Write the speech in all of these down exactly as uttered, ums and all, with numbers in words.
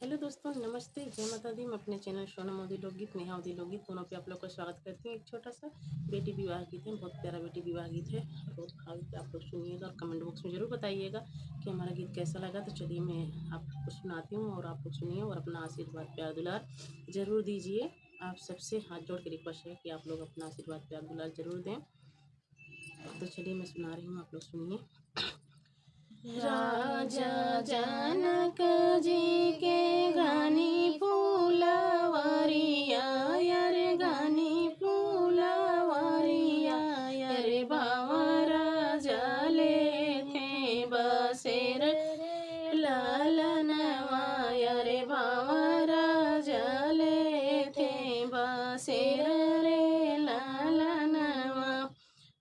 हेलो दोस्तों, नमस्ते, जय माता दी। मैं अपने चैनल सोनम अवधी लोकगीत, नेहा अवधी लोकगीत दोनों पे आप लोग का स्वागत करती हूँ। एक छोटा सा बेटी विवाह गीत है, बहुत प्यारा बेटी विवाह गीत है, बहुत भावुक है, आप लोग सुनिएगा और कमेंट बॉक्स में ज़रूर बताइएगा कि हमारा गीत कैसा लगा। तो चलिए मैं आप लोग को सुनाती हूँ और आप लोग सुनिए और अपना आशीर्वाद, प्यार, दुलार ज़रूर दीजिए। आप सबसे हाथ जोड़ के रिक्वेस्ट है कि आप लोग अपना आशीर्वाद, प्यार, दुलार ज़रूर दें। तो चलिए मैं सुना रही हूँ, आप लोग सुनिए। राजा जनक जी के घनी फुलवरिया, अरे घनी फुलवरिया, अरे बाँवर लेथे बसेर रे ललनवा, अरे बाँवर लेथे बसेर रे ललनवा।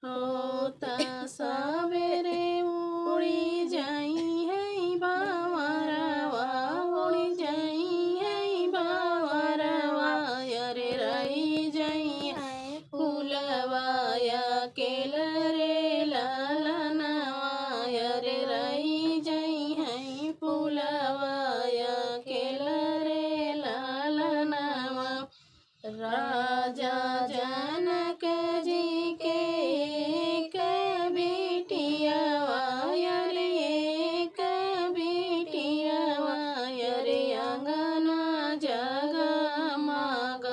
होत सबेरे उड़ी जइहैं बाँवरवा, उड़ी जइहैं बाँवरवा, अरे रहि जइहैं फुलवा अकेल रे ललनवा, अरे रहि जइहैं फुलवा अकेल रे ललनवा। राजा जनक जी के एक बिटियवा, अरे एक बिटियवा, अरे अंगना जगमग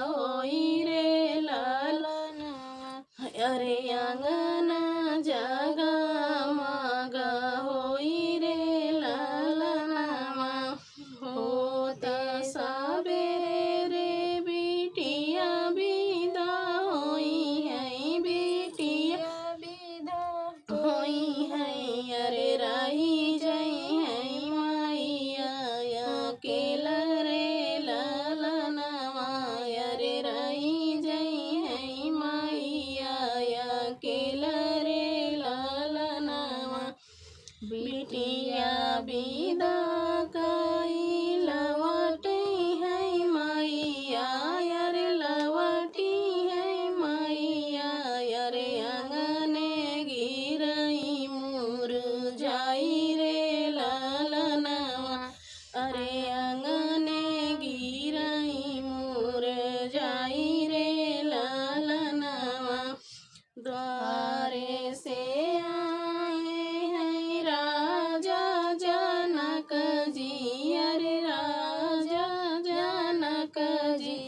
होई रे ललनवा, अरे अंगना जगमग होई रे ललनवा। होत सबेरे बिटिया बिदा होइहैं, बिटिया बिदा होइहैं, अरे रहि जइहैं मइया अकेल रे ललनवा, अरे रहि जइहैं मइया अकेल रे ललनवा। बिटिया बिदा कइ लवटिहैं मइया, अरे लवटिहैं मइया, अरे अंगने गिरई मुरझाई रे ललनवा, अरे अंगने गिरई मुरझाई रे ललनवा। द्वारे से आए हैं राजा जनक जी, अरे राजा जनक जी।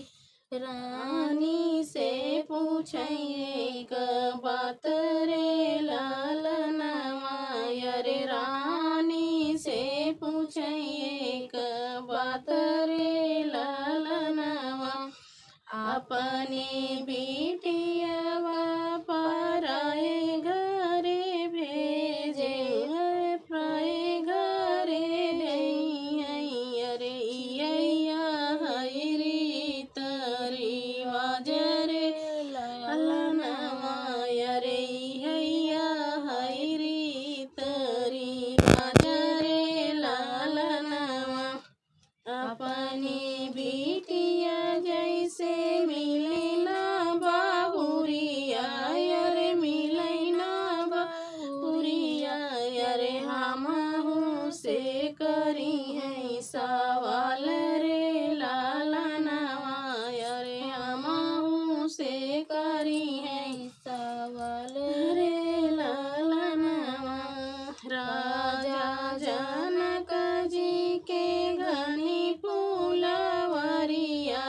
रानी से पूछैं एक बात रे ललनवा, अरे रानी से पूछैं एक बात रे ललनवा। अपनी बिटियवा पराए घरे भेजे, पराए घरे देइहैं, अरे इहैया है रीत रिवाज रे ललनवा, अरे इहैया है रीत रिवाज रे ललनवा। अपनी बिटिया जइसे मिले ना बहुरिया, अरे मिले ना बहुरिया, अरे हमहू से करिहैं सवाल रे ललनवा, अरे हमहू से करिहैं सवाल रे ललनवा। राजा जनक जी के घनी फुलवरिया,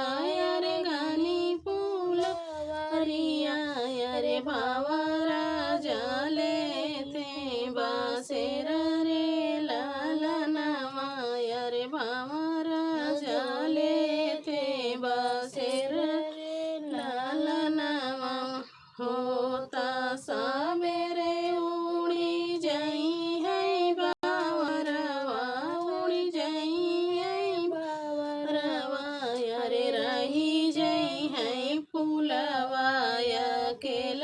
अरे घनी फुलवरिया, अरे बाँवर लेथे बसेर रे ललनवा, अरे बाँवर लेथे बसेर रे ललनवा। होत सबेरे उड़ी जइहैं बाँवरवा, उड़ी जइहैं बाँवरवा, अरे रहि जइहैं फुलवा अकेल